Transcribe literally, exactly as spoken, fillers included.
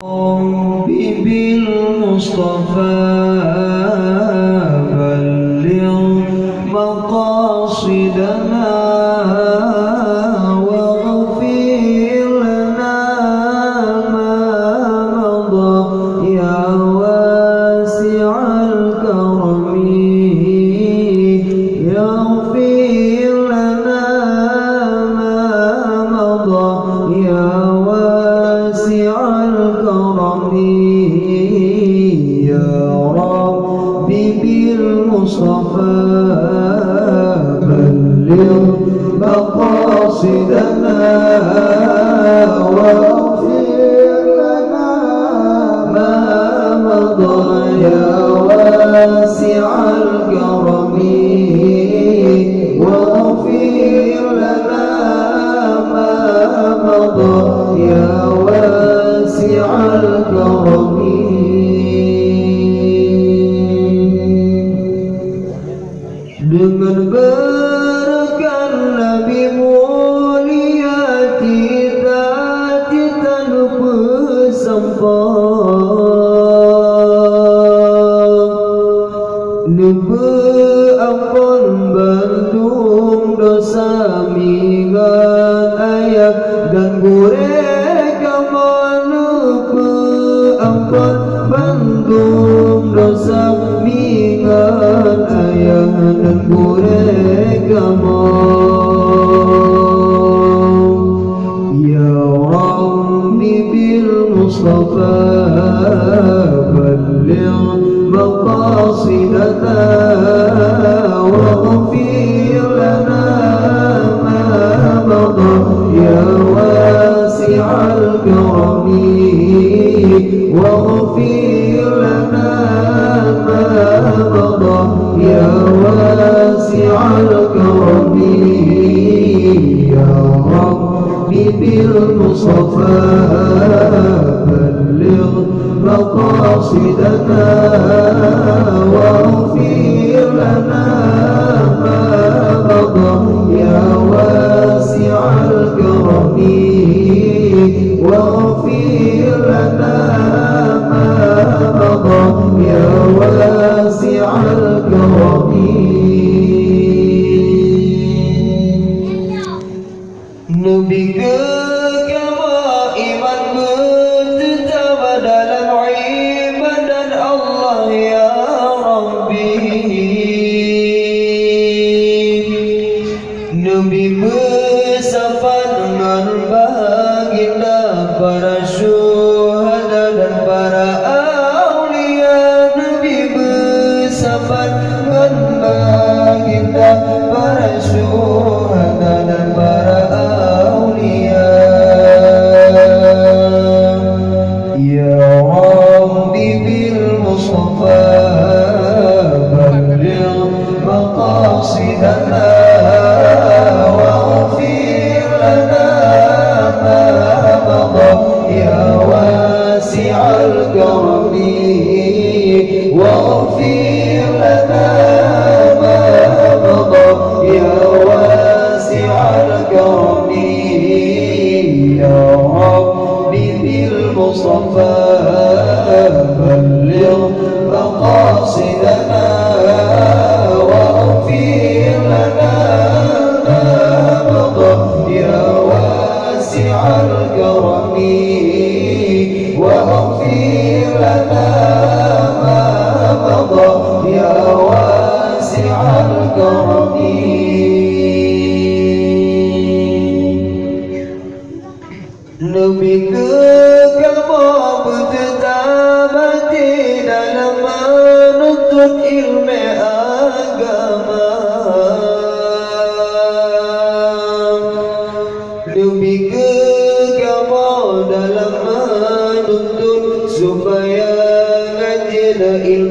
رب بالمصطفى بلغ مقاصدنا واغفر لنا ما مضى يا واسع الكرم. اغفر لنا ما مضى يا واسع الكرم. يا رب بالمصطفى بلغ مقاصدنا واغفر لنا ما مضى يا واسع الكرم. واغفر لنا ما مضى يا واسع الكرم. Deungon beureukat Nabi mulia cita-cita neupeusampoe, neupeuamphon bandum desya mi ngon ayah dan gurée kamoe, neupeuamphon bandum desya mi ngon ayah dan gurée kamoe. يا رب بالمصطفى بلغ مقاصدنا واغفر لنا ما مضى يا واسع الكرم. واغفر لنا ما مضى يا واسع الكرم. يا رب بالمصطفى بلغ مقاصدنا واغفر لنا ما مضى يا واسع الكرم. واغفر لنا ما مضى يا واسع الكرم. Neubi keu kamoe iman beuteutab dalam ibadat Allah, ya Rabbi. Neubi beusafat ngon baginda para syuhada dan para aulia. Neubi beusafat ngon baginda para syuhada dan para aulia. يا رب بالمصطفى بلغ مقاصدنا واغفر لنا ما مضى يا واسع الكرم. واغفر لنا ما مضى يا واسع الكرم. يا رب بالمصطفى بلغ مقاصدنا واغفر لنا ما مضى يا واسع الكرم. واغفر لنا ما مضى يا واسع الكرم. Neubi keu kamoe beuteutab até dalam meununtut ileumé agama. Neubi keu kamoe dalam meununtut supaya ngajeuen